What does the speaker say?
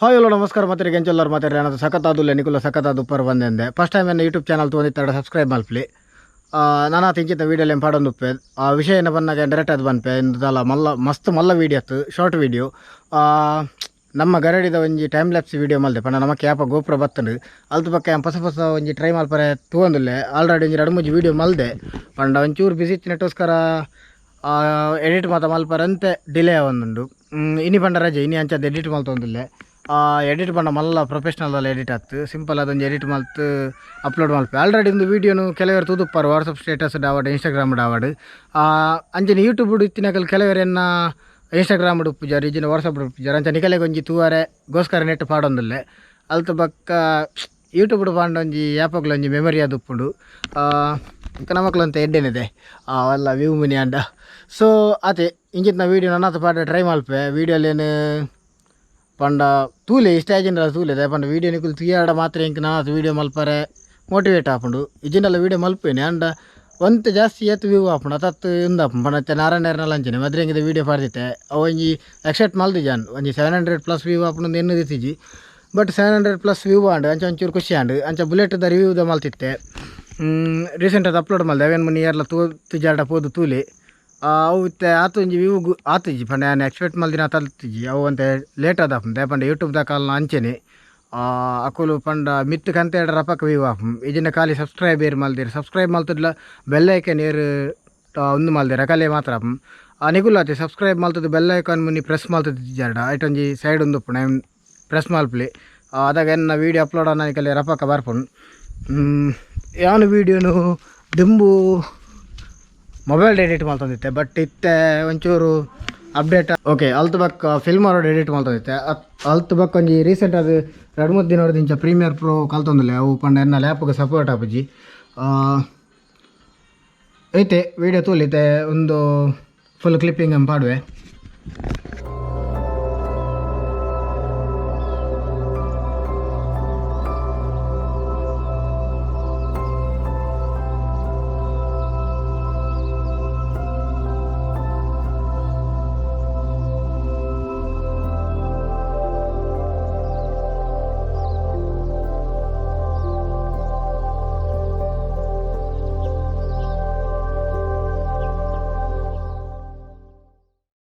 Hi, hello, ನಮಸ್ಕಾರ. ಮತ್ತೆ ಎಂಚೆಲ್ಲರು ಮಾತಾಡ್ರಿ ಅನ್ನೋದು ಸಖತ್ತಾದುಲ್ಲ, ನಿಕುಲ ಸಖತ್ತಾದ ಉಪ್ಪರ್ ಬಂದೆ. ಫಸ್ಟ್ ಟೈಮ್ ಎನ್ನ ಯೂಟ್ಯೂಬ್ ಚಾನಲ್ ತೊಗೊಂಡಿತ್ತಾಡ ಸಬ್ಸ್ಕ್ರೈಬ್ ಮಲ್ಪಲಿ. ನಾನು ಇಂಚಿತ ವೀಡಿಯೋ ಏನು ಪಾಡೊಂದುಪ್ಪೆ. ಆ ವಿಷಯ ಏನ ಬಂದಾಗ ಡೈರೆಕ್ಟ್ ಅದು ಬಂಪೆ ಇಂದಲ್ಲ. ಮಲ್ಲ ಮಸ್ತ್ ಮಲ್ಲ ವೀಡಿಯೋ ಅತ್ತು, ಶಾರ್ಟ್ ವೀಡಿಯೋ. ನಮ್ಮ ಗರಡಿದ ಒಂಜಿ ಟೈಮ್ ಲ್ಯಾಪ್ಸ್ ವೀಡಿಯೋ ಮಲ್ದೆ. ಪಂಡ ನಮ್ಮ ಕ್ಯಾಪ ಗೋಪುರ ಬತ್ತಂಡು. ಅಲ್ತ ಪಕ್ಕ ಹೊಸ ಹೊಸ ಒಂಜಿ ಟ್ರೈ ಮಲ್ಪರೆ ತೂವೊಂದುಲ್ಲೆ. ಆಲ್ರೆಡಿ ಒಂಜಿ ರಡ್ಡ್ ಮೂಜಿ ವೀಡಿಯೋ ಮಲ್ದೆ. ಪಂಡ ಒಂಚೂರು ಬಿಸಿ ಇತ್ತಿನೆಟೋಸ್ಕರ ಎಡಿಟ್ ಮಾತ ಮಲ್ಪರಂತೆ ಡಿಲೇ ಆವೊಂದುಂಡು. ಇನಿ ಪಂಡ ರಜೆ. ಇನಿ ಅಂಚದ ಎಡಿಟ್ ಮಲ್ತೊಂದುಲ್ಲೆ. ಎಡಿಟ್ ಪಂಡ ಮಲ್ಲ ಪ್ರೊಫೆಷ್ನಲ್ ಅಲ್ಲ ಎಡಿಟ್ ಆತು. ಸಿಂಪಲ್ ಅದೊಂಜಿ ಎಡಿಟ್ ಮಲ್ತ್ ಅಪ್ಲೋಡ್ ಮಲ್ಪೆ. ಆಲ್ರೆಡಿ ಒಂದು ವೀಡಿಯೋನು ಕೆಲವರು ತೂದುಪ್ಪಾರು, ವಾಟ್ಸಪ್ ಸ್ಟೇಟಸ್ ಡಾವಡ್, ಇನ್ಸ್ಟಾಗ್ರಾಮ್ ಡಾವಡ್. ಅಂಚನೆ ಯೂಟ್ಯೂಬ್ ಇತ್ತಿನಕಲ್ ಕೆಲವರೆನ್ನ ಇನ್ಸ್ಟಾಗ್ರಾಮ್ ಉಪ್ಪುಜಾರ್, ಇಜ್ಜಿನ ವಾಟ್ಸಪ್ ಉಪ್ಪುಜಾರ್. ಅಂಚ ನಿಕಲೆಗ್ ಒಂಜಿ ತೂವರೆ ಗೋಸ್ಕರ ನೆಟ್ ಪಾಡೊಂದುಲ್ಲೆ. ಅಲ್ತ ಬೊಕ್ಕ ಯೂಟ್ಯೂಬ್ ಪಾಂಡ ಒಂಜಿ ಯಾಪಗ್ಲ ಒಂಜಿ ಮೆಮೊರಿ ಆದ್ ಉಪ್ಪುಂಡು. ಬೊಕ್ಕ ನಮಕ್ಲಂತ ಎಡ್ಡೆನಿದೆ ಅವೆಲ್ಲ ವ್ಯೂ ಮಿನಿ ಅಂಡ. ಸೊ ಅತೆ ಇಂಚಿತ್ನ ವೀಡಿಯೋ ನನ್ನತ ಪಾಡ ಟ್ರೈ ಮಲ್ಪೆ. ವೀಡಿಯೋಲೇನು ಪಂಡ ತೂಲೆ, ಇಷ್ಟ ಆಜಿಂಡ ತೂಲೆ. ಪಂಡ ವೀಡಿಯೋ ನಿಕುಲು ತೂಯಾಡ ಮಾತ್ರ ಎಂಕ್ ನನಾತ್ ವೀಡಿಯೋ ಮಲ್ಪರೆ ಮೋಟಿವೇಟ್ ಆಪುಂಡು. ಇಜ್ಜಿಂಡಲ ವೀಡಿಯೋ ಮಲ್ಪೇನೆ. ಅಂಡ ಒಂತೆ ಜಾಸ್ತಿ ಏತ್ ವ್ಯೂ ಆಪುಂಡು ಅತತ್ತು ಉಂದಾಪುಂಡು. ಪಂಡ ಇತ್ತೆ ನಾರಾಯಣರ್ನಲ ಅಂಚನೆ ಮದ್ರೆಂಗಿದ ವೀಡಿಯೋ ಪಾಡ್ದಿತ್ತೆ. ಅವು ಒಂಜಿ ಎಕ್ಸೆಪ್ಟ್ ಮಲ್ದಿಜಾನ್ ಒಂಜಿ 700+ ವ್ಯೂ ಆಪುಂಡು ಎನ್ನುದಿತ್ತಿಜಿ. ಬಟ್ 700+ ವ್ಯೂ ಆಂಡ್. ಅಂಚ ಒಂಚೂರು ಖುಷಿ ಆಂಡ್. ಅಂಚ ಬುಲೆಟ್ದ ರಿವ್ಯೂದ ಮಲ್ತಿತ್ತೆ. ರೀಸೆಂಟ್ ಅದು ಅಪ್ಲೋಡ್ ಮಲ್ದೆ. ಅವೇನು ಮುನ್ನಿ ಏರ್ಲ ತೂ ತುಜಾಡ ಪೋದು ತೂಲೆ. ಅವು ಇತ್ತೆ ಆತು ಒಂಜಿ ವ್ಯೂ ಆತಿಜಿ. ಪಂಡ ಯಾನ್ ಎಕ್ಸ್ಪೆಕ್ಟ್ ಮಲ್ದಿನ ತಲ್ತಿಜಿ. ಅವು ಒಂತೆ ಲೇಟ್ ಆದಾಪುಂಡು. ಪಂಡ ಯೂಟ್ಯೂಬ್ದ ಕಾಲ್ನ ಅಂಚೆನೆ. ಅಕುಲು ಪಂಡ ಮಿತ್ತು ಕಂತೇಡ ರಪಕ್ಕ ವ್ಯೂ ಆಪುಂಡು. ಇಜಿನ ಖಾಲಿ ಸಬ್ಸ್ಕ್ರೈಬ್ ಏರ್ ಮಲ್ದಿರು, ಸಬ್ಸ್ಕ್ರೈಬ್ ಮಲ್ತುಡ್ಲ ಬೆಲ್ ಐಕನ್ ಏರ್ ಉಂದು ಮಲ್ದಿರ ಅಕಲೆ ಮಾತ್ರ ಆಪುಂಡು. ನಿಕುಲು ಆತೆ ಸಬ್ಸ್ಕ್ರೈಬ್ ಮಲ್ತದ್ದು ಬೆಲ್ ಐಕಾನ್ ಮುನ್ನಿ ಪ್ರೆಸ್ ಮಲ್ತದ್ದು ಐಟ್ ಒಂಜಿ ಸೈಡ್ ಒಂದು ಉಪ್ಪುಂಡು, ಐನ್ ಪ್ರೆಸ್ ಮಲ್ಪಲಿ. ಅದಾಗ ಎನ್ನ ವೀಡಿಯೋ ಅಪ್ಲೋಡ್ ಆನ ನಿಕಲೆ ರಪಕ್ಕ ಬರ್ಪುಂಡು. ಯಾನ್ ವೀಡಿಯೋನು ದುಂಬು ಮೊಬೈಲ್ ಎಡಿಟ್ ಮಲ್ತೊಂದಿತ್ತೆ. ಬಟ್ ಇತ್ತೆ ಒಂಚೂರು ಅಪ್ಡೇಟ್ ಓಕೆ. ಅಲ್ತ ಬೊಕ್ಕ ಫಿಲ್ಮ್ ರೋಡ್ ಎಡಿಟ್ ಮಲ್ತೊಂದಿತ್ತೆ. ಅಲ್ತ ಬೊಕ್ಕ ಒಂಜಿ ರೀಸೆಂಟ್ ಅದು 2-3 ದಿನ ಇಂಚ ಪ್ರೀಮಿಯರ್ ಪ್ರೋ ಕಲ್ತೊಂದುಲ್ಲೆ. ಅವು ಪಂಡ ಎನ್ನ ಲ್ಯಾಪ್ಗೆ ಸಪೋರ್ಟ್ ಆಪುಜಿ. ಐತೆ ವೀಡಿಯೋ ತೂಲಿತೆ. ಒಂದು ಫುಲ್ ಕ್ಲಿಪ್ಪಿಂಗ್ ಪಾಡುವೆ.